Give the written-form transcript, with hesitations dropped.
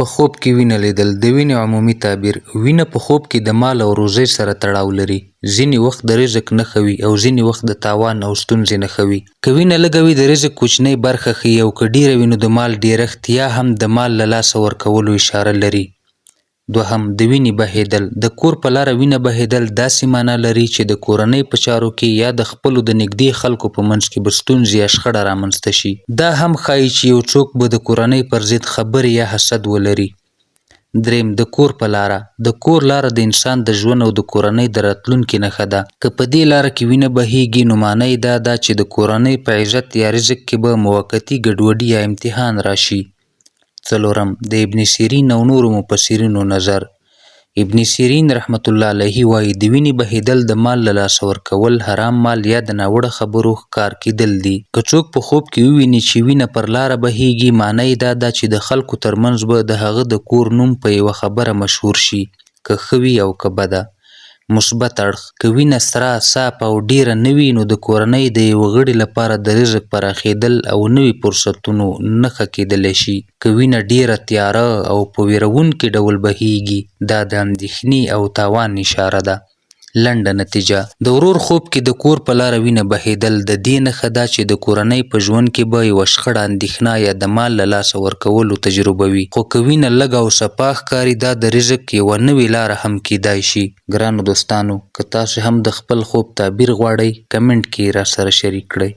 په خوب کې وینه لیدل، د وینې عمومي تعبیر، وینه په خوب کې د مال او روزۍ سره تړاو لري. ځینې وخت د رزق نښه وي او ځینې وخت د تاوان او ستونزې نښه وي. که وینه لږه وي د رزق کوچنۍ برخه ښيي او که ډېره وي نو د مال ډېرښت یا هم د مال له لاسه ورکولو اشاره لري. دوهم، د وینې بهېدل، د کور په لاره وینه بهېدل داسې مانا لري چې د کورنۍ په چارو کې یا د خپلو د نږدې خلکو په منځ کې به ستونزې یا شخړه رامنځته شي. دا هم ښايي چې یو څوک به د کورنۍ پر ضد خبرې یا حسد ولري. درېیم، د کور په لاره، د کور لاره د انسان د ژوند او د کورنۍ د راتلونکي نښه ده. که په دې لاره کې وینه بهېږي، نو مانا یې دا ده چې د کورنۍ په عزت یا رزق کې به موقتي ګډوډي یا امتحان راشي. څلورم، د ابن سیرین او نورو مفسرینو نظر، ابن سیرین رحمة الله علیه وایي، د وینې بهېدل د مال له لاسه ورکول، حرام مال یا د ناوړه خبرو ښکار کېدل دي. که څوک په خوب کې وویني چې وینه پر لاره بهېږي، معنی یې دا ده چې د خلکو تر منځ به د هغه د کور نوم په یوه خبره مشهور شي، که ښه وي او که بده. مثبت اړخ، که وینه سره، صافه او ډېره نه وي، نو د کورنۍ د یوه غړي لپاره د رزق پراخېدل او نوي فرصتونو نښه کېدلی شي. که وینه ډېره تیاره او په وېروونکي ډول بهېږي، دا د اندېښنې او تاوان اشاره ده. لنډه نتیجه، د ورور خوب کې د کور په لاره وینه بهېدل د دې نښه ده چې د کورنۍ په ژوند کې به یوه شخړه، اندېښنه یا د مال له لاسه ورکولو تجربه وي، خو که وینه لږه او صفا ښکاري، دا د رزق یوه نوې لاره هم کېدای شي. ګرانو دوستانو که تاسو هم د خپل خوب تعبیر غواړئ کمنټ کې یې راسره شریک کړئ.